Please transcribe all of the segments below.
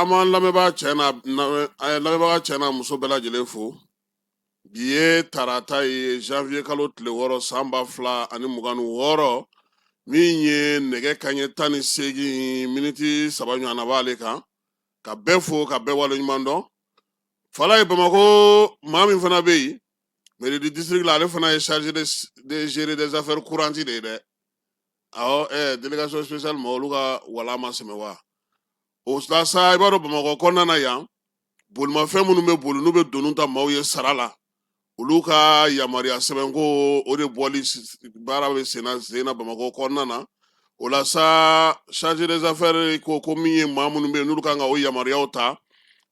An b'an lamɛnbaa cɛ n'a lamɛnbaga cɛ n'a muso bɛɛ lajɛlen fo. Bi ye tarata ye, janvier kalo tile 6, san 2026, min ye nɛgɛ kaɲɛ 18 miniti 3 ɲɔgɔnna b'ale kan. Ka bɛɛ fo, ka bɛɛ waleɲuman dɔn. Falaye, Bamakɔ maa min fana bɛ yen mairie du district la, ale fana ye chargé de gérer des affaires courantes de ye dɛ. Awɔ, délégation spéciale ma, olu ka wala ma sɛmɛ wa. O la sa, i b'a dɔn, Bamakɔ kɔnɔna na yan, bolimafɛn minnu bɛ boli, n'u bɛ doni ta maaw ye sara la, olu ka yamaruya sɛbɛnko, o de bɔli baara bɛ senna sen na Bamakɔ kɔnɔna na. O la sa, chargé des affaires ko min ye maa minnu bɛ yen, n'olu kan ka o yamaruyaw ta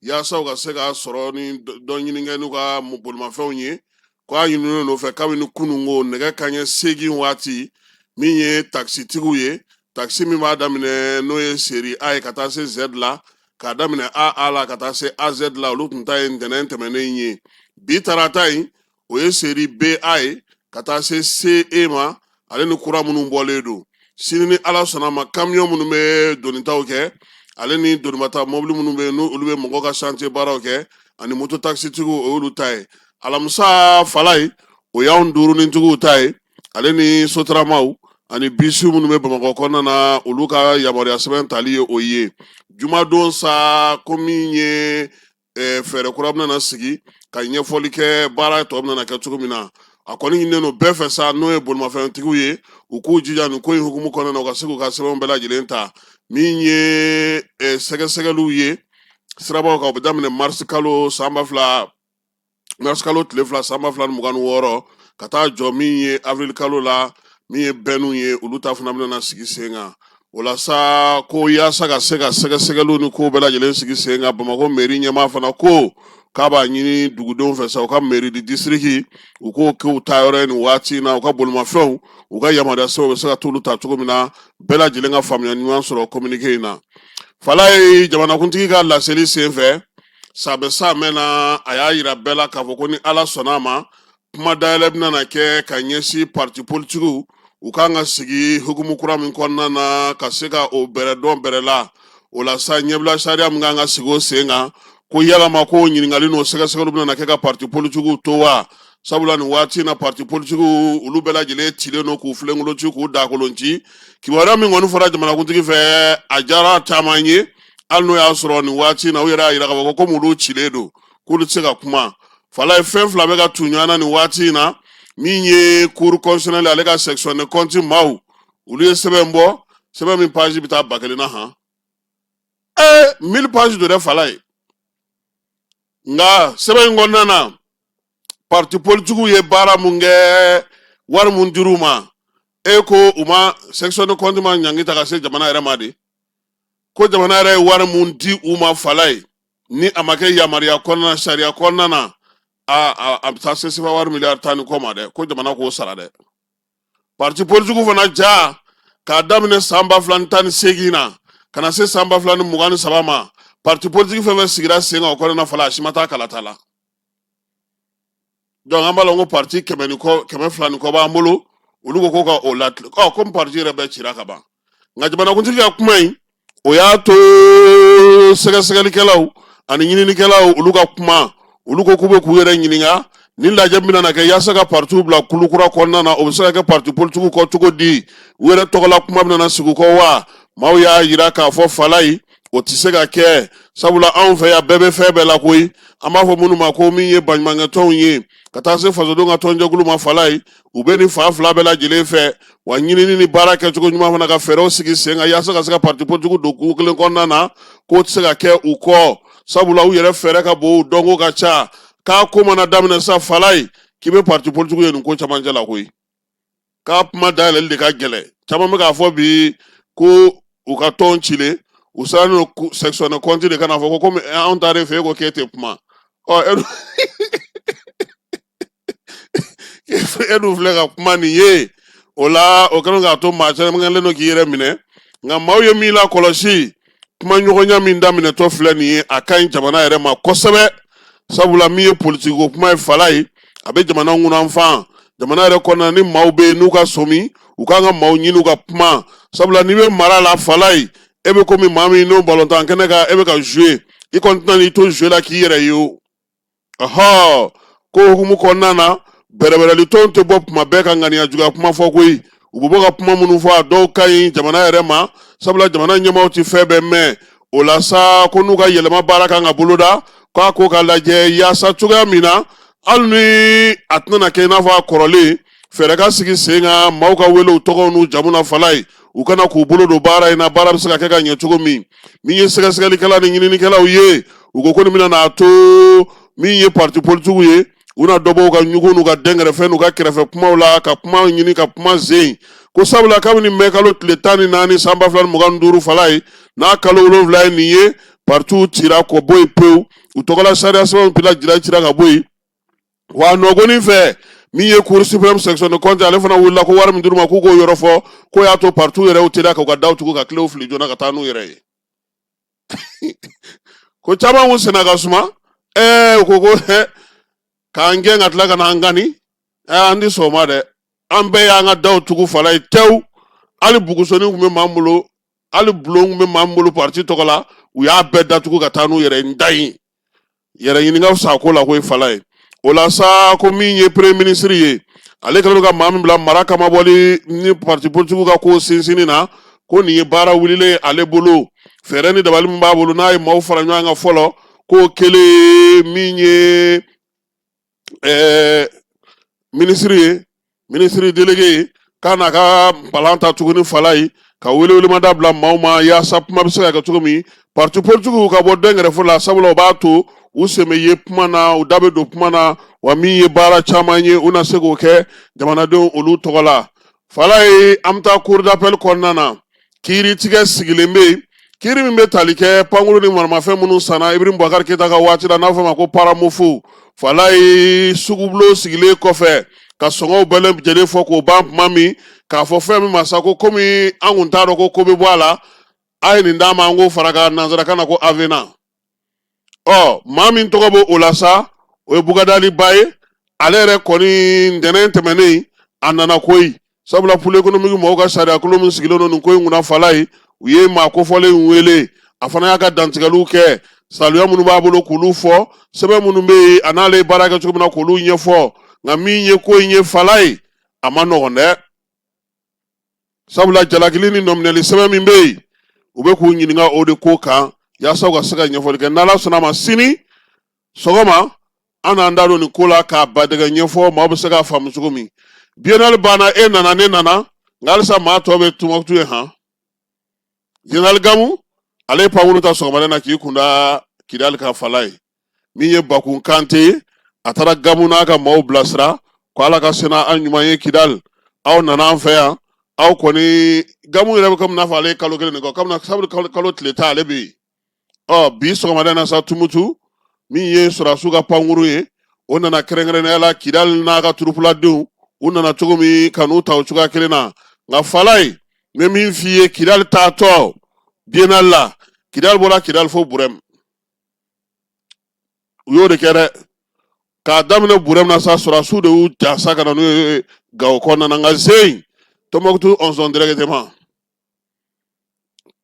yaasa u ka se ka sɔrɔ ni dɔ ɲini kɛ n'u ka bolimafɛnw ye, ko a ɲininen don fɛ kabini kununko nɛgɛ kaɲɛ 8 waati. Min ye takisitigiw ye, takisi min b'a daminɛ n'o ye série A ye ka taa se Z la, k'a daminɛ AA la ka taa se AZ la, olu tun ta ye ntɛnɛn tɛmɛnen ye. Bi tarata in, o ye série BA ye ka taa se CE ma, ale ni kura minnu bɔlen don. Sini ni Ala sɔnna ma, kamiyɔn minnu bɛ donitaw kɛ, ale ni donibata mɔbili minnu bɛ yen, n'olu bɛ mɔgɔw ka chantier baaraw kɛ, ani moto takisitigiw, o y'olu ta ye. Alamisa, Falaye, o y'anw duurunintigiw ta ye, ale ni sotaramaw ani bisi minnu bɛ Bamakɔ kɔnɔna na, olu ka yamaruya sɛbɛn tali ye o ye. Jumadon sa, ko min ye fɛɛrɛ kura bɛna sigi ka ɲɛfɔli kɛ baara tɔ bɛna kɛ cogo min na. A kɔni ɲininen don bɛɛ fɛ sa, n'o ye bolimafɛntigiw ye, u k'u jija nin ko in hukumu kɔnɔna na, u ka se k'u ka sɛbɛnw bɛɛ lajɛlen ta. Min ye sɛgɛsɛgɛliw ye sirabaw kan, o bɛ daminɛ marisi kalo san ba fila, marisi kalo tile 2, san 2026, ka taa jɔ min ye avril kalo la. Min ye bɛnniw ye, olu ta fana bɛna sigi sen kan. O la sa, ko yaasa ka se ka sɛgɛsɛgɛliw ni kow bɛɛ lajɛlen sigi sen kan, Bamakɔ mairie ɲɛmaa fana ko k'a b'a ɲini dugudenw fɛ sa, u ka mairie du district, u k'o k'u ta yɔrɔ ye nin waati in na, u ka bolimafɛnw, u ka yamaruya sɛbɛnw bɛ se ka t'olu ta cogo min na, bɛɛ lajɛlen ka faamuya ɲuman sɔrɔ communiqué in na. Falaye, jamanakuntigi ka laseli sen fɛ sabɛ sa mɛnna, a y'a yira bɛɛ la k'a fɔ ko ni Ala sɔnna a ma, kuma dayɛlɛ bɛna na kɛ ka ɲɛsin parti politigiw, u kan ka sigi hukumu kura min kɔnɔna na ka se ka o bɛrɛ dɔn bɛrɛ la. O la sa, ɲɛbila sariya min kan ka sigi o sen kan, ko yalama ko ɲininkali n'o sɛgɛsɛgɛliw bɛna kɛ ka parti politigiw to wa? Sabula nin waati in na, parti politigiw, olu bɛɛ lajɛlen cilen don k'u filenkolon ci, k'u dakolon ci. Kibaruya min kɔni fɔra jamanakuntigi fɛ, a diyara caman ye, hali n'o y'a sɔrɔ nin waati in na, u yɛrɛ y'a yira k'a fɔ ko komi olu cilen don, k'olu tɛ se ka kuma. Falaye, fɛn fila bɛ ka tu ɲɔgɔn na nin waati in na. Min ye cour constitutionnelle, ale ka section de compte maaw, olu ye sɛbɛn bɔ, sɛbɛn min page bɛ taa 1000 na han, 1000 page don dɛ, Falaye. Nka sɛbɛn in kɔnɔna na, parti politigiw ye baara mun kɛ, wari mun dir'u ma, e ko u ma section de compte ma ɲangi ta ka se jamana yɛrɛ ma de, ko jamana yɛrɛ ye wari mun di u ma, Falaye, ni a ma kɛ yamaruya kɔnɔna, sariya kɔnɔna na, a bɛ taa se sefa wari miliyari 10 ni kɔ ma dɛ, ko jamana k'o sara dɛ. Parti politigiw fana ja, k'a daminɛ san 2018 na ka na se san 2023 ma, parti politique fɛn fɛn sigira sen kan o kɔnɔna, Fala, a si ma taa kalata la. Donc an b'a lɔn ko parti 100 ni kɔ, 200 ni kɔ b'an bolo. Olu ko ka o la ɔ, komi parti yɛrɛ bɛɛ cira ka ban. Nka jamanakuntigi ka kuma in, o y'a to sɛgɛsɛgɛlikɛlaw ani ɲininikɛlaw, olu ka kuma, olu ko k'u bɛ k'u yɛrɛ ɲininka ni lajɛ bɛna na kɛ yaasa ka partiw bila kulu kura kɔnɔna na, o bɛ se ka kɛ parti politigiw kɔ cogo di? U yɛrɛ tɔgɔla kuma bɛna na sigi u kɔ wa? Maaw y'a yira k'a fɔ, Falaye, o tɛ se ka kɛ, sabula anw fɛ yan, bɛɛ bɛ fɛn bɛɛ la koyi. An b'a fɔ minnu ma ko min ye baɲumankɛtɔnw ye, ka taa se fasodenw ka tɔnjɛkulu ma, Falaye, u bɛ nin fan fila bɛɛ lajɛlen fɛ wa. Ɲinini ni baara kɛcogo ɲuman fana, ka fɛɛrɛw sigi sen kan yaasa ka se ka parti politigiw don kulu kelen kɔnɔna na, k'o tɛ se ka kɛ u kɔ, sabula u yɛrɛ fɛɛrɛ ka bon, u dɔnko ka ca. K'a ko mana daminɛ sa, Falaye, k'i bɛ parti politigiw ye nin ko camancɛ la koyi. K'a kuma dayɛlɛli de ka gɛlɛn. Caman bɛ k'a fɔ bi ko u ka tɔn cilen, u sirannen don section de compte de kana fɔ ko komi anw taar'e fɛ, e ko k'e tɛ kuma. Ɔ, e dun filɛ ka kuma nin ye. O la, o kɛlen k'a to maa caman kɛlen don k'i yɛrɛ minɛ. Nka maaw ye min lakɔlɔsi, kumaɲɔgɔnya min daminɛtɔ filɛ nin ye, a ka ɲi jamana yɛrɛ ma kosɛbɛ, sabula min ye politiki ko kuma ye, Falaye, a bɛ jamana ŋunanfan. Jamana yɛrɛ kɔnɔna ni maaw bɛ yen n'u ka sɔmi, u kan ka maaw ɲini u ka kuma, sabula n'i bɛ mara la, Falaye, E bɛ komi maa min n'o balontan kɛnɛ kan, e bɛ ka jouer, i kɔni tɛna n'i to jouer la k'i yɛrɛ ye o. Ɔhɔ, ko hukumu kɔnɔna na, bɛrɛbɛrɛli tɔn tɛ bɔ kuma bɛɛ ka ŋaniya juguya kuma fɔ koyi. U bɛ bɔ ka kuma minnu fɔ, a dɔw ka ɲi jamana yɛrɛ ma, sabula jamana ɲɛmaaw tɛ fɛn bɛɛ mɛn. O la sa, ko n'u ka yɛlɛma baara kan ka boloda, k'a ko ka lajɛ yaasa cogoya min na, hali ni a tɛna kɛ i n'a fɔ a kɔrɔlen, fɛɛrɛ ka sigi sen kan, maaw ka wele u tɔgɔw n'u jamu na fala ye, u kana k'u bolo don baara in na, baara bɛ se ka kɛ ka ɲɛ cogo min. Min ye sɛgɛsɛgɛlikɛla ni ɲininikɛlaw ye, u ko ko nin bɛna n'a to min ye parti politigiw ye, u na dɔ bɔ u ka ɲugun n'u ka dɛnkɛrɛfɛ n'u ka kɛrɛfɛ kumaw la, ka kuma ɲini ka kuma zen ko, sabula kabini mɛ kalo tile 14 san 2025 fala ye, n'a kalo 7 ye nin ye, partiw cira k'o bɔ yen pewu, u tɔgɔla sariya sɛbɛnw bila jira cira ka bɔ yen. Wa nɔgɔnin fɛ, min ye Cour suprême section de compte, ale fana wulila ko wari min d'u ma, k'u k'o yɔrɔ fɔ, k'o y'a to partiw yɛrɛ teliya k'u ka daw tugu ka kilew fili joona ka taa n'u yɛrɛ ye. Ko caman kun senna ka suma. U ko ko k'an gɛn ka tila ka n'an gani, an ti sɔn o ma dɛ. An bɛɛ y'an ka daw tugu fala ye tewu. Hali bugusoni tun bɛ maa bolo, hali bulon tun bɛ maa bolo parti tɔgɔ la, u y'a bɛɛ datugu ka taa n'u yɛrɛ ye. N da in yɛrɛ ɲininka fisa ko la koyi fala ye. O la sa, ko min ye premier ministre ye, ale kɛlen don ka maa min bila mara kamabɔli ni parti politigiw ka ko sinsinni na, ko nin ye baara wulilen ale bolo. Fɛɛrɛ ni dabali min b'a bolo, n'a ye maaw fara ɲɔgɔn kan fɔlɔ, k'o kelen min ye minisiri ye, minisiri délégué ye, k'a n'a ka balan ta tuguni fala ye, ka welewelemada bila maaw ma yaasa kuma bɛ se ka kɛ cogo min, parti politigiw ka bɔ dɛnkɛrɛfɛ la, sabula o b'a to u sen bɛ ye kuma na, u da bɛ don kuma na, wa min ye baara caman ye, u na se k'o kɛ jamanadenw olu tɔgɔ la fala ye. An bɛ taa cour d'appel kɔnɔna na. Kiiritigɛ sigilen bɛ yen, kiiri min bɛ tali kɛ pankuru ni maramafɛn minnu sanna Ibrahim Boubacar Keita ka waati la, n'a fɔ ma ko Paramuf fala ye. Sugubulon sigilen kɔfɛ ka sɔngɔw bɛɛ lajɛlen fɔ k'o ban tuma min, k'a fɔ fɛn min ma sa ko komi an kun t'a dɔn ko ko bɛ bɔ a la, a ye nin d'a ma, an k'o fara kan, nanzarakan na ko avenant. Ɔ, maa min tɔgɔ bɛ o la sa, o ye Bugadali Ba ye. Ale yɛrɛ kɔni, ntɛnɛn tɛmɛnen a nana koyi, sabula pôle économique mɔgɔw ka sariyakulu min sigilen don nin ko in kunna fala ye, u ye maa kofɔlen in wele. A fana y'a ka dantigɛliw kɛ, saluya minnu b'a bolo k'olu fɔ, sɛbɛn minnu bɛ yen, a n'ale ye baara kɛ cogo min na k'olu ɲɛfɔ. Nka min ye ko in ye fala ye, a ma nɔgɔn dɛ, sabula jalakili ni nɔminɛli sɛbɛn min bɛ yen, u bɛ k'u ɲininka o de ko kan yaasa u ka se ka ɲɛfɔli kɛ. N'Ala sɔnna a ma, sini sɔgɔma an n'an da don nin ko la k'a badɛgɛ ɲɛfɔ, maaw bɛ se k'a faamu cogo min. Biennale banna, e nana, ne nana, nka halisa maa tɔ bɛ Tumutu ye. Han, Général Gamu, ale ye pankuru ta sɔgɔmada na k'i kunda Kidali ka fala ye. Min ye Bakun Kante ye, a taara Gamu n'a ka maaw bilasira ko Ala ka sena an ɲuman ye Kidali. Aw nana an fɛ yan, aw kɔni Gamu yɛrɛ bɛ komi n'a fɔ ale ye kalo kelen de kɔ, kabini sabu kalo tile 10 ale bɛ yen. Ɔ, bi sɔgɔmada in na sa, Tumutu, min ye sɔrɔdasiw ka pankuru ye, o nana kɛrɛnkɛrɛnnenya la Kidali n'a ka turupuladenw, u nana cogo min ka n'u ta o cogoya kelen na. Nka fala ye, n bɛ min f'i ye, Kidali taatɔ biennale la, Kidali bɔra Kidali fo Burɛmu, u y'o de kɛ dɛ. K'a daminɛ Burɛmu na sa, sɔrɔdasiw de y'u ja sa ka na n'u ye Gawo kɔnɔna na. Nka zen Tɔnbɔkutu ɔnsɔn directement,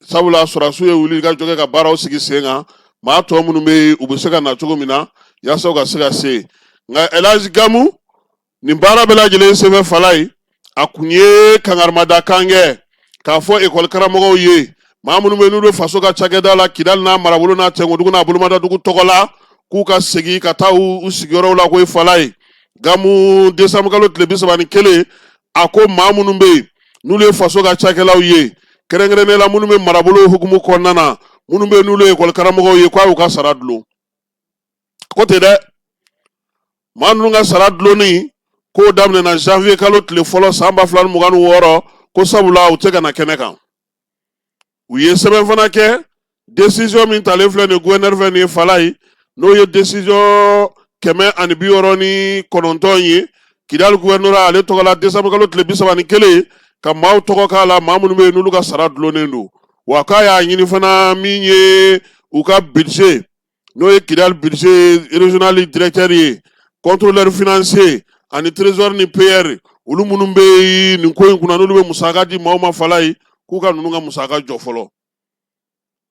sabula sɔrɔdasiw ye wuli ka jɔ kɛ ka baaraw sigi sen kan, maa tɔ minnu bɛ yen, u bɛ se ka na cogo min na yaasa u ka se ka se. Nka Elhaji Gamu, nin baara bɛɛ lajɛlen senfɛ fala ye, a kun ye kangarimadakan kɛ k'a fɔ ekɔli karamɔgɔw ye, maa minnu bɛ n'u bɛ faso ka cakɛda la Kidali n'a marabolo n'a tɛnkudugu n'a bolomadadugu tɔgɔ la, k'u ka segin ka taa u sigiyɔrɔw la ko fala ye. Gamu, desanburu kalo tile 31, a ko maa minnu bɛ yen n'olu ye faso ka cakɛlaw ye, kɛrɛnkɛrɛnnenya la minnu bɛ marabolo hukumu kɔnɔna na, minnu bɛ n'olu ye ekɔli karamɔgɔw ye, k'a y'u ka sara dulon. Ko ten dɛ, maa ninnu ka sara dulonni k'o daminɛna janvier kalo tile fɔlɔ san 2026, ko sabula u tɛ ka na kɛnɛ kan. U ye sɛbɛn fana kɛ, décision min talen filɛ nin gouverneur fɛ nin ye fala ye, n'o ye décision 169 ye Kidali gouverneur ale tɔgɔ la, décembre kalo tile 31, ka maaw tɔgɔ k'a la, maa minnu bɛ yen n'olu ka sara dulonnen don. Wa k'a y'a ɲini fana min ye u ka budget, n'o ye Kidali budget régional directeur ye, contrôleur financier ani trésor ni PR, olu minnu bɛ nin ko in kunna, n'olu bɛ musaka di maaw ma fala ye, k'u ka ninnu ka musaka jɔ fɔlɔ.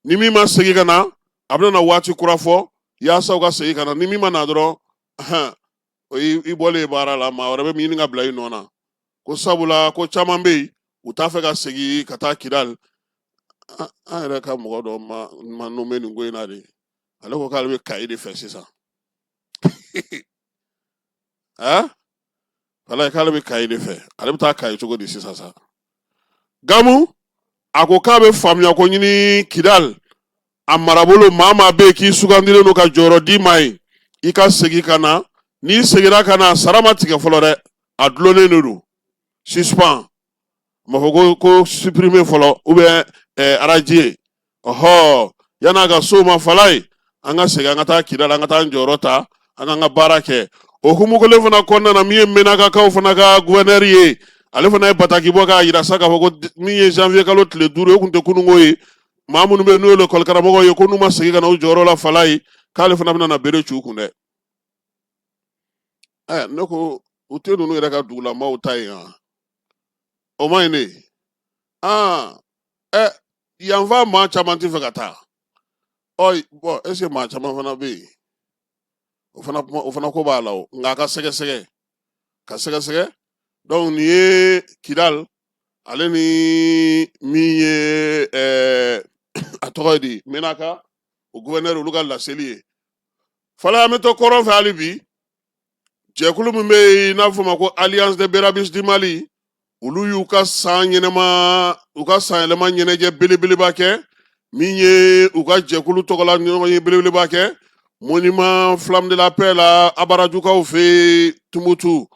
Ni min ma segin ka na, a bɛna na waati kura fɔ yaasa u ka segin ka na. Ni min ma na dɔrɔn, o i bɔlen ye baara la, maa wɛrɛ bɛ ɲini ka bila i nɔ na. Ko sabula ko caman bɛ yen, u t'a fɛ ka segin ka taa Kidali. An yɛrɛ ka mɔgɔ dɔ ma nommé nin ko in na de, ale ko k'ale bɛ Kayi de fɛ sisan. Aa, walayi, k'ale bɛ Kayi de fɛ, ale bɛ taa Kayi cogo di sisan sa? Gamu a ko k'a bɛ faamuya ko ɲini Kidali a marabolo, maa maa bɛ yen k'i sugandilen don ka jɔyɔrɔ d'i ma yen, i ka segin ka na. N'i seginna ka na, sara ma tigɛ fɔlɔ dɛ, a dulonnen de don, suspend, a ma fɔ ko supprimer fɔlɔ ou bien radier. Ɔhɔ, yan'a ka s'o ma, falaye, an ka segin, an ka taa Kidali, an ka taa an jɔyɔrɔ ta, an k'an ka baara kɛ. O hukumu kelen fana kɔnɔna na, min ye Menakakaw fana ka gouverneur ye, ale fana ye bataki bɔ k'a yira sa k'a fɔ ko min ye janvier kalo tile 5 ye, o tun tɛ kununko ye, maa minnu bɛ yen n'o ye lekɔli karamɔgɔw ye, ko n'u ma segin ka na u jɔyɔrɔ la, falaye, k'ale fana bɛna na bere ci u kun dɛ. Ɛ, ne ko u tɛ ninnu yɛrɛ ka dugulamaaw ta yen wa? O ma ɲi ne. Aa, ɛ, yanfan maa caman tɛ fɛ ka taa. Ɔ bɔn, est ce que maa caman fana bɛ yen? O fana kuma, o fana ko b'a la o, nka a ka sɛgɛsɛgɛ, ka sɛgɛsɛgɛ. Donc nin ye Kidal, ale ni min ye a tɔgɔ ye di, Menaka o gouverneur, olu ka laseli ye. Fala, an bɛ to kɔrɔn fɛ hali bi. Jɛkulu min bɛ yen n'a bɛ f'o ma ko Alliance des Berabis du Mali, olu y'u ka san ɲɛnama, u ka san yɛlɛma ɲɛnajɛ belebeleba kɛ. Min ye u ka jɛkulu tɔgɔla ɲɔgɔn ye belebeleba kɛ monument Flamme de la Paix la, Abarajukaw fɛ yen Tumutu.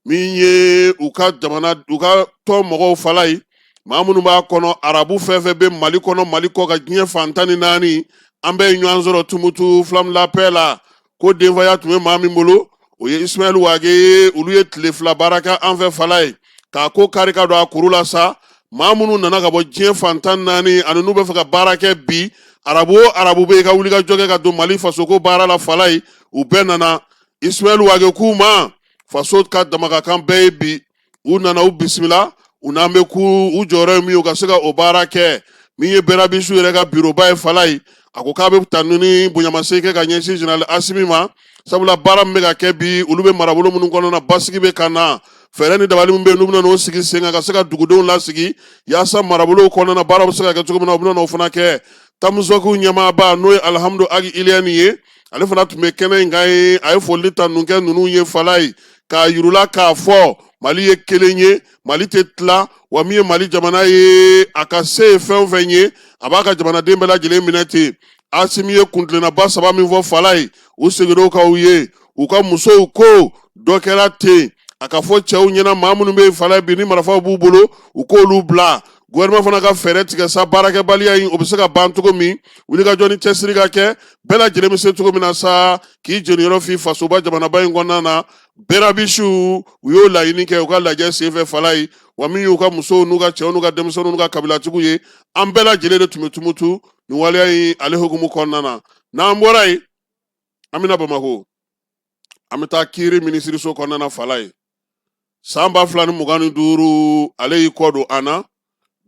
Min ye u ka jamana, u ka tɔn mɔgɔw, fala ye, maa minnu b'a kɔnɔ, arabu fɛn fɛn bɛ Mali kɔnɔ, Mali kɔ kan, diɲɛ fan 14, an bɛɛ ye ɲɔgɔn sɔrɔ Tumutu Flamme de la Paix la. Ko denfaya tun bɛ maa min bolo, o ye Ismaël Wage ye. Olu ye tile 2 baara kɛ an fɛ, fala ye, k'a ko kari ka don a kuru la sa. Maa minnu nana ka bɔ diɲɛ fan 14 ani n'u bɛ fɛ ka baara kɛ bi, arabu o arabu bɛ yen ka wuli ka jɔ kɛ ka don Mali fasoko baara la, fala ye, u bɛɛ nana. Ismaël Wage k'u ma faso ka damakakan bɛɛ ye bi. U nana, u bisimila, u n'an bɛ ku, u jɔyɔrɔ ye min ye, u ka se ka o baara kɛ. Min ye Berabisu yɛrɛ ka biroba ye, fala ye, a ko k'a bɛ tanu ni bonyamasegin kɛ ka ɲɛsin général Asimi ma, sabula baara min bɛ ka kɛ bi, olu bɛ marabolo minnu kɔnɔ na, basigi bɛ ka na. Fɛɛrɛ ni dabali min bɛ yen n'u bɛna n'o sigi sen kan ka se ka dugudenw lasigi yaasa marabolow kɔnɔna na baara bɛ se ka kɛ cogo min na, u bɛna n'o fana kɛ. Tamusɔkiw ɲɛmaaba, n'o ye Alihamudu Agi Iliyɛni ye, ale fana tun bɛ kɛnɛ in kan ye. A ye foli tanu kɛ ninnu ye, fala ye, k'a yirula k'a fɔ Mali ye kelen ye, Mali tɛ tila wa. Min ye Mali jamana ye, a ka se ye fɛn o fɛn ye, a b'a ka jamanaden bɛɛ lajɛlen minɛ ten. Asimi ye kuntilennaba saba min fɔ, fala ye, u seginna o kan u ye. U ka musow ko dɔ kɛra ten, a ka fɔ cɛw ɲɛna, maa minnu bɛ yen, fala ye, bi ni marifaw b'u bolo, u k'olu bila. Gouvernement fana ka fɛɛrɛ tigɛ sa, baarakɛbaliya in, o bɛ se ka ban cogo min, wulikajɔ ni cɛsiri ka kɛ, bɛɛ lajɛlen bɛ se cogo min na sa k'i jeniyɔrɔ fi fasoba jamanaba in kɔnɔna na. Berabisiw, u y'o laɲini kɛ u ka lajɛ senfɛ, fala ye. Wa min y'u ka musow n'u ka cɛw n'u ka denmisɛnninw n'u ka kabilatigiw ye, an bɛɛ lajɛlen de tun bɛ Tumutu nin waleya in ale hukumu kɔnɔna na. N'an bɔra yen, an bɛna Bamakɔ, an bɛ taa kiiri minisiriso kɔnɔna na, fala ye. San 2025, ale y'i kɔ don an na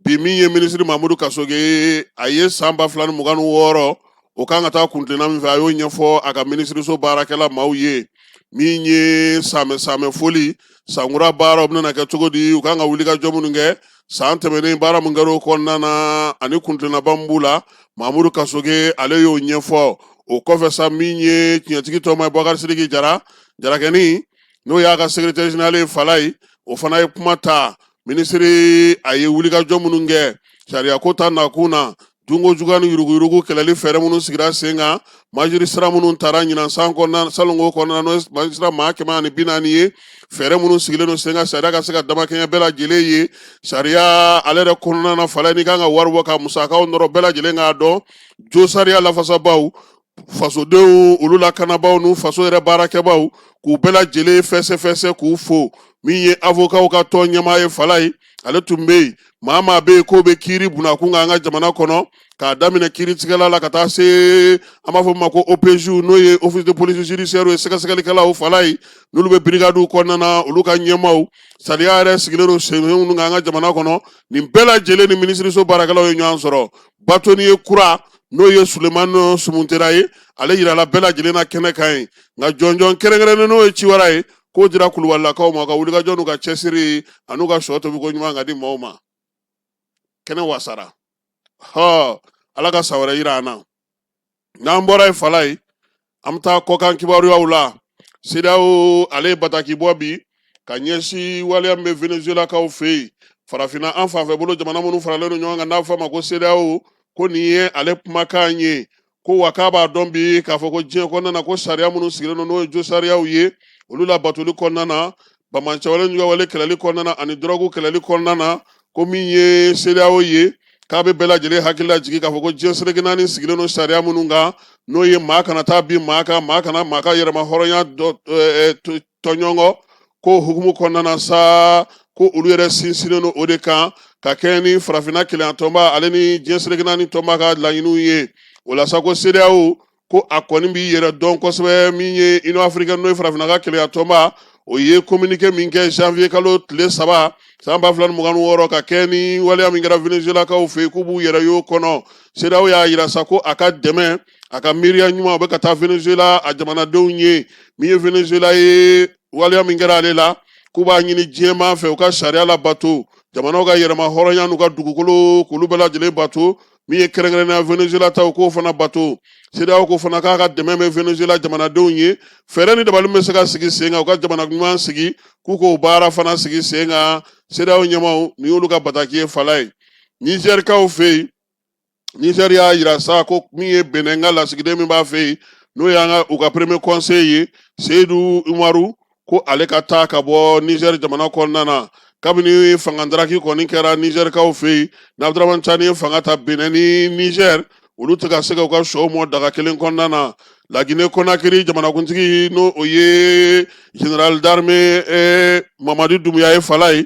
bi. Min ye minisiri Mamudu Kasoge ye, a ye san 2026, o kan ka taa kuntilenna min fɛ, a y'o ɲɛfɔ a ka minisiriso baarakɛla maaw ye. Min ye samɛ samɛ foli, sankura baaraw bɛna kɛ cogo di, u kan ka wulikajɔ minnu kɛ, san tɛmɛnen baara min kɛra o kɔnɔna na, ani kuntilennaba min b'u la, Mamudu Kasoge ale y'o ɲɛfɔ. O kɔfɛ sa, min ye tiɲɛtigi tɔma ye, Bubakari Sidiki Jara, Jarakɛni, n'o y'a ka secrétaire général ye, fala ye, o fana ye kuma ta. Minisiri a ye wulikajɔ minnu kɛ sariya ko ta nakun na, dunko juguya ni yuruguyurugu kɛlɛli fɛɛrɛ minnu sigira sen kan, magistrat minnu tara ɲinan san kɔnɔna, salongo kɔnɔna, n'o ye magistrat maa 140 ye, fɛɛrɛ minnu sigilen don sen kan sariya ka se ka damakɛɲɛ bɛɛ lajɛlen ye. Sariya ale yɛrɛ kɔnɔna na, fala, n'i kan ka wari bɔ ka musakaw nɔrɔ, bɛɛ lajɛlen k'a dɔn jo sariya lafasabaw, fasodenw olu lakanabaaw n'u faso yɛrɛ baarakɛbaaw, k'u bɛɛ lajɛlen fɛsɛfɛsɛ k'u fo. Min ye avocatw ka tɔn ɲɛmaa ye, fala ye, ale tun bɛ yen. Maa maa bɛ yen k'o bɛ kiiri bunakun kan an ka jamana kɔnɔ, k'a daminɛ kiiritigɛla la ka taa se an b'a fɔ min ma ko OPJ, n'o ye office de police judiciaire ye, sɛgɛsɛgɛlikɛlaw, fala ye, n'olu bɛ brigadiw kɔnɔna na, olu ka ɲɛmaaw, sariya yɛrɛ sigilen don sen minnu kan an ka jamana kɔnɔ, nin bɛɛ lajɛlen ni minisiriso baarakɛlaw ye ɲɔgɔn sɔrɔ. Bâtonnier kura n'o ye Sulemani Sumuntera ye, ale yirala bɛɛ lajɛlen na kɛnɛ kan yen. Nka jɔnjɔn kɛrɛnkɛrɛnnen, n'o ye ciwara ye, k'o dira kulubalilakaw ma ka wulikajɔ n'u ka cɛsiri an'u ka sɔ tobiko ɲuman ka di maaw ma. Kɛnɛ wasara hɔ. Ala ka san wɛrɛ yira an na. N'an bɔra yen, Falaye, an bɛ taa kɔkan kibaruyaw la. CEDEAO, ale ye bataki bɔ bi ka ɲɛsin waleya min bɛ Venezuelakaw fɛ yen. Farafinna an fanfɛ bolo jamana minnu faralen don ɲɔgɔn kan, n'a bɛ fɔ a ma ko CEDEAO, ko nin ye ale kumakan ye, ko wa k'a b'a dɔn bi k'a fɔ ko diɲɛ kɔnɔna na, ko sariya minnu sigilen don, n'o ye jo sariyaw ye, olu labatoli kɔnɔna na, banbaanciwale juguyawale kɛlɛli kɔnɔna na ani dɔrɔgu kɛlɛli kɔnɔna na, ko min ye CEDEAO ye, k'a bɛ bɛɛ lajɛlen hakili lajigin k'a fɔ ko diɲɛ seleke naani sigilen don sariya minnu kan, n'o ye maa kana taa bin maa kan, maa kana maa ka yɛrɛma hɔrɔnya dɔ tɔɲɔgɔn, ko hukumu kɔnɔna na sa, ko olu yɛrɛ sinsinnen don o de kan ka kɛɲɛ ni farafinna kelenya tɔnba ale ni diɲɛ seleke naani tɔnba ka laɲiniw ye. O la sa, ko CEDEAO, ko a kɔni b'i yɛrɛ dɔn kosɛbɛ. Min ye Union africaine, n'o ye farafinna ka kelenya tɔnba, o ye communiqué min kɛ janvier kalo tile 3 san 2026, ka kɛ ni waleya min kɛra Venezuelakaw fɛ yen, k'u b'u yɛrɛ y'o kɔnɔ. CEDEAO y'a yira sa ko a ka dɛmɛ, a ka miiriya ɲuman, o bɛ ka taa Venezuela a jamanadenw ye. Min ye Venezuela ye, waleya min kɛra ale la, k'u b'a ɲini diɲɛmaa fɛ u ka sariya labato, jamanaw ka yɛrɛma hɔrɔnya n'u ka dugukolo, k'olu bɛɛ lajɛlen bato. Min ye kɛrɛnkɛrɛnnenya Venezuela taw, k'o fana bato. CEDEAO ko fana k'a ka dɛmɛ bɛ Venezuela jamanadenw ye. Fɛɛrɛ ni dabali bɛ se ka sigi sen kan u ka jamana ɲuman sigi, k'u k'o baara fana sigi sen kan. CEDEAO ɲɛmaaw, nin y'olu ka bataki ye, Falaye. Nizɛrikaw fɛ yen, Niger y'a yira sa ko min ye Benin ka lasigiden min b'a fɛ yen, n'o y'an ka u ka premier conseiller ye, Seyidu Umaru, ko ale ka taa ka bɔ Niger jamana kɔnɔna na. Kabini fangadaraki kɔni kɛra Nizɛrikaw fɛ yen, n'Abdramani Cani ye fanga ta, Benin ni Niger, olu tɛ ka se ka u ka sɔw mɔ daga kelen kɔnɔna na. Lagine Konakiri jamanakuntigi, n'o o ye général d'armée Mamadi Dumuya ye, Falaye,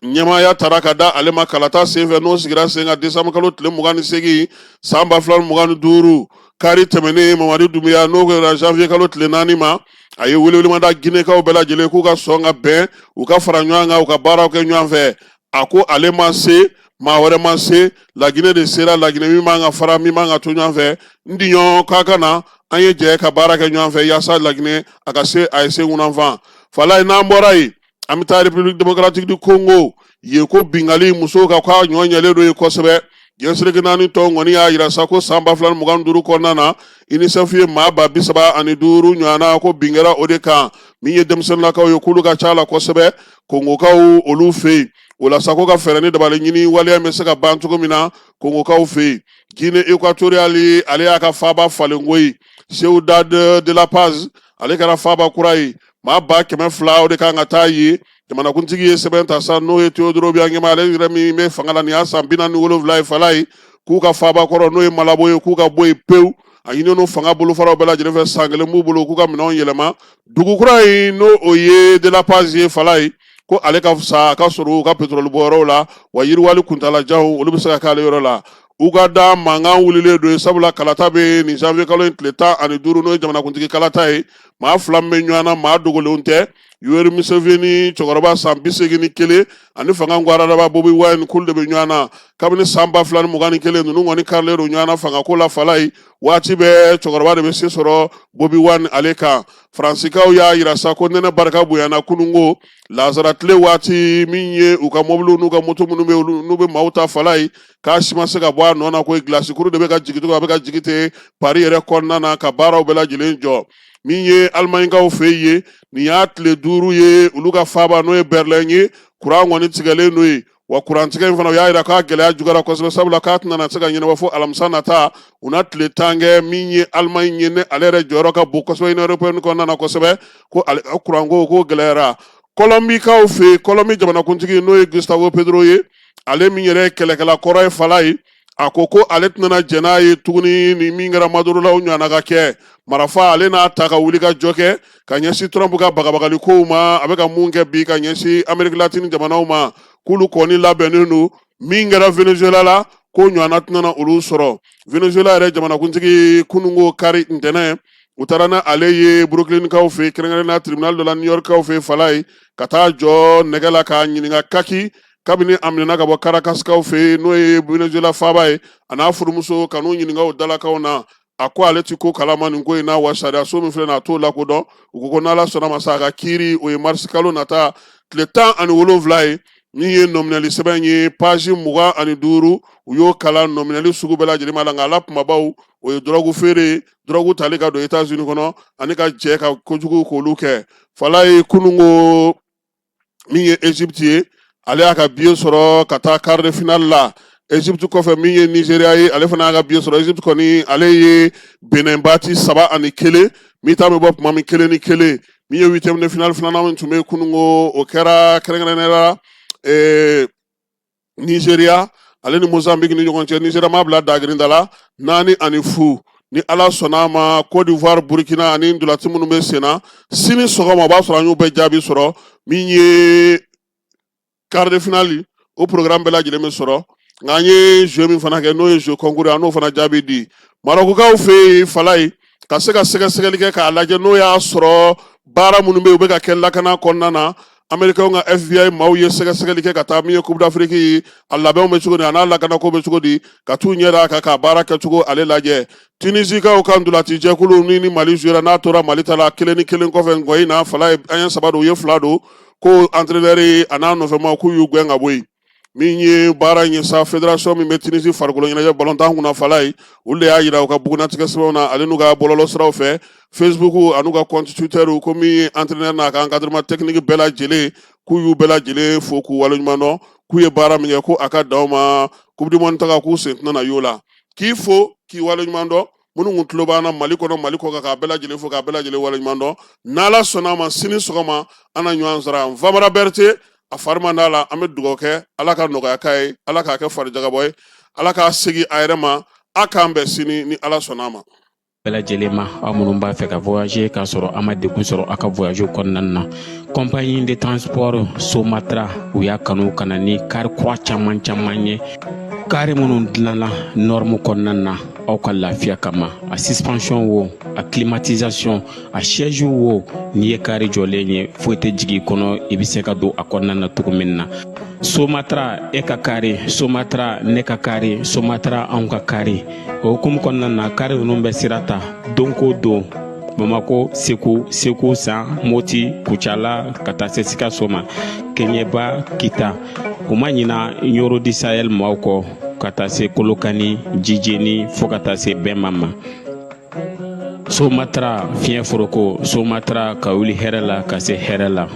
ɲɛmaaya tara ka da ale ma kalata senfɛ, n'o sigira sen kan décembre kalo tile 28 san 2025, kari tɛmɛnen. Mamadi Dumuya, n'o kɛra janvier kalo tile 4 ma, a ye welewelemada Ginekaw bɛɛ lajɛlen k'u ka sɔn ka bɛn, u ka fara ɲɔgɔn kan, u ka baaraw kɛ ɲɔgɔn fɛ. A ko ale ma se, maa wɛrɛ ma se, Laginɛ de sera. Laginɛ min man ka fara, min man ka to ɲɔgɔn fɛ, n diɲɔgɔn k'a ka na, an ye jɛ ka baara kɛ ɲɔgɔn fɛ yaasa Laginɛ a ka se a ye se ŋunanfan. Falaye, n'an bɔra yen, an bɛ taa République démocratique du Congo yen, ko bingali musow ka k'a ɲɔ ɲɛlen don yen kosɛbɛ. Diɲɛ seleke naani tɔn kɔni y'a yira sa ko san 2025 kɔnɔna na, UNICEF ye maa 35 000 ɲɔgɔnna ko bin kɛra o de kan. Min ye denmisɛnninlakaw ye, k'olu ka ca la kosɛbɛ Kongokaw olu fɛ yen. O la sa, ko ka fɛɛrɛ ni dabali ɲini waleya bɛ se ka ban cogo min na Kongokaw fɛ yen. Guinée équatoriale, ale y'a ka faaba falen koyi. Ciudad de la Paz, ale kɛra faaba kura ye. Maa 200 000 o de kan ka taa yen. Jamanakuntigi ye sɛbɛn ta sa, n'o ye Teodoro Obiang Nguema, ale yɛrɛ min bɛ fanga la nin y'a san 47 ye, Falaye, k'u ka faaba kɔrɔ, n'o ye Malabo ye, k'u ka bɔ yen pewu. A ɲininen don fanga bolofaraw bɛɛ lajɛlen fɛ, san kelen b'u bolo k'u ka minɛnw yɛlɛma dugu kura in, n'o o ye de la Paz ye, Falaye, ko ale ka fisa, a ka sɔrɔ u ka pétrole bɔyɔrɔw la, wa yiriwali kuntalajanw olu bɛ se ka k'ale yɔrɔ la. Uganda, mankan wulilen don sabula kalata bɛ nin janvier kalo in tile 15, n'o ye jamanakuntigi kalata ye. Maa fila min bɛ ɲɔgɔn na, maa dogolenw tɛ, Yoweri Museveni, cɛkɔrɔba san 81, ani fanga gwaradaba Bobi Wine, k'olu de bɛ ɲɔgɔn na kabini san 2021. Ninnu kɔni karilen don ɲɔgɔn na fangako la, Falaye. Waati bɛɛ cɛkɔrɔba de bɛ se sɔrɔ Bobi Wine ale kan. Faransikaw y'a yira sa ko nɛnɛ barika bonyana kununko lazara tile waati, min ye u ka mɔbiliw n'u ka moto minnu bɛ olu n'u bɛ maaw ta, Falaye, k'a si ma se ka bɔ a nɔ na ko gilasikuru de bɛ ka jigin cogo, a bɛ ka jigin ten Paris yɛrɛ kɔnɔna na, ka baaraw bɛɛ lajɛlen jɔ. Min ye Alimaɲikaw fɛ yen, nin y'a tile 5 ye, olu ka faaba, n'o ye Berlin ye, kuran kɔni tigɛlen don yen. Wa kurantigɛ in fana, u y'a yira k'a gɛlɛya juguyara kosɛbɛ, sabula k'a tɛna se ka ɲɛnabɔ fo alamisa nata. U na tile 10 kɛ. Min ye Alimaɲi ye, ne ale yɛrɛ jɔyɔrɔ ka bon kosɛbɛ Union européenne kɔnɔna na kosɛbɛ, ko ale kuranko ko gɛlɛyara. Kɔlɔnbikaw fɛ yen, Kɔlɔnbi jamanakuntigi, n'o ye Gustavo Petro ye, ale min yɛrɛ ye kɛlɛkɛla kɔrɔ ye, Falaye, a ko ko ale tɛna jɛn n'a ye tuguni ni min kɛra Maduro la, o ɲɔgɔnna ka kɛ. Marafa, ale n'a ta ka wuli ka jɔ kɛ ka ɲɛsin Trump ka bagabagali kow ma, a bɛ ka mun kɛ bi ka ɲɛsin Amérique latine jamanaw ma, k'olu kɔni labɛnnen don. Min kɛra Venezuela la, ko ɲɔgɔnna tɛna olu sɔrɔ. Venezuela yɛrɛ jamanakuntigi, kununko kari ntɛnɛn, u taara na ale ye Brooklynkaw fɛ, kɛrɛnkɛrɛnnenya tribunal dɔ la New Yorkkaw fɛ, Falaye, ka taa jɔ nɛgɛ la k'a ɲininka kaki. Kabini a minɛna ka bɔ Karakasikaw fɛ yen, n'o ye Venezuela faaba ye, a n'a furumuso ka n'u ɲininka o dalakanw na, a ko ale ti ko kalama nin ko in na, wa sariyaso min filɛ nin, a t'o lakodɔn. U ko ko n'Ala sɔnna ma sa, a ka kiiri o ye marisi kalo nata tile 17 ye. Min ye nɔminɛli sɛbɛn ye, paji 25, u y'o kalan nɔminɛli sugu bɛɛ lajɛlen ma la, nka a la kumabaw o ye dɔrɔgu feere, dɔrɔgu tali ka don Etats-Unis kɔnɔ, ani ka jɛ ka kojugu k'olu kɛ. Falaye, kununko min ye Egypte ye, ale y'a ka billet sɔrɔ ka taa quart de finale la. Egypte kɔfɛ, min ye Nigeria ye, ale fana y'a ka billet sɔrɔ. Egypte kɔni, ale ye Benin battu 3-1, mi-temps bɛ bɔ tuma min 1-1. Min ye huitième de finale filanan min tun bɛ kununko, o kɛra kɛrɛnkɛrɛnnenya la Nigeria ale ni Mozambique ni ɲɔgɔn cɛ. Nigeria ma bila dagirinda la 4-0. Ni Ala sɔnna a ma, Côte d'Ivoire, Burkina ani ntolati minnu bɛ sen na, sini sɔgɔma o b'a sɔrɔ an y'u bɛɛ jaabi sɔrɔ. Min ye quart de finale, o programme bɛɛ lajɛlen bɛ sɔrɔ. Nka an ye jeu min fana kɛ, n'o ye jeu concours ye, an n'o fana jaabi di Marɔkukaw fɛ yen. Falaye, ka se ka sɛgɛsɛgɛli kɛ k'a lajɛ n'o y'a sɔrɔ baara minnu bɛ yen, u bɛ ka kɛ lakana kɔnɔna na. Américain ka FBI maaw ye sɛgɛsɛgɛli kɛ ka taa min ye Coupe d'Afrique ye, a labɛnw bɛ cogo di, a n'a lakanako bɛ cogo di, ka t'u ɲɛ da a kan k'a baara kɛcogo ale lajɛ. Tunisikaw ka ntolaci jɛkulu ni Mali jouera, n'a tora Mali ta la 1-1 kɔfɛ ngɔyi na. Falaye, an ye saba don, u ye fila don, ko entraîneur a n'a nɔfɛmaw k'u y'u gɛn ka bɔ yen. Min ye baara in ye sa, fédération min bɛ Tunisie farikolo ɲɛnajɛ balontan kunna, Falaye, olu de y'a yira u ka bugunnatigɛ sɛbɛnw na, ale n'u ka bɔlɔlɔ siraw fɛ, Facebook an'u ka compte Twitter, ko min ye entraîneur n'a ka encadrement technique bɛɛ lajɛlen, k'u y'u bɛɛ lajɛlen fo k'u waleɲuman dɔn, k'u ye baara min kɛ, ko a ka dan ma Coupe du monde taga, k'u sen tɛna na y'o la. K'i fo k'i waleɲuman dɔn. Minnu kun tulo b'an na Mali kɔnɔ, Mali kɔ kan, k'a bɛɛ lajɛlen fo k'a bɛɛ lajɛlen waleɲuman dɔn. N'Ala sɔnna a ma, sini sɔgɔma an na ɲɔgɔn sɔrɔ yan. Famara Berete, a fari man d'a la, an bɛ dugawu kɛ, Ala ka nɔgɔya k'a ye, Ala k'a kɛ farijagabɔ ye, Ala k'a segin a yɛrɛ ma. A k'an bɛn sini ni Ala sɔnna a ma. Bɛɛ lajɛlen ma, aw minnu b'a fɛ ka voyager k'a sɔrɔ a ma degun sɔrɔ aw ka voyage kɔnɔna na, compagnie de transport Somatra, u y'a kanu ka na ni kari kura caman caman ye, kari minnu dilanna norme kɔnɔna na aw ka lafiya kama. A suspension wo, a climatisation, a siège wo, n'i ye kari jɔlen ye, foyi tɛ jigin i kɔnɔ, i bɛ se ka don a kɔnɔna na cogo min na. Somatra, e ka kari Somatra, ne ka kari Somatra, anw ka kari. O hukumu kɔnɔna na, kari ninnu bɛ sira ta don ko don Bamako, Segu, Segu San, Moti, Kucala, ka taa se Sikaso ma, Keɲeba, Kita. U ma ɲina Ɲoro du Sahel maaw kɔ, ka taa se Kolokani, Jijeni, fo ka taa se Bɛnma ma. Somatra fiɲɛ foroko, Somatra ka wuli hɛrɛ la ka se hɛrɛ la.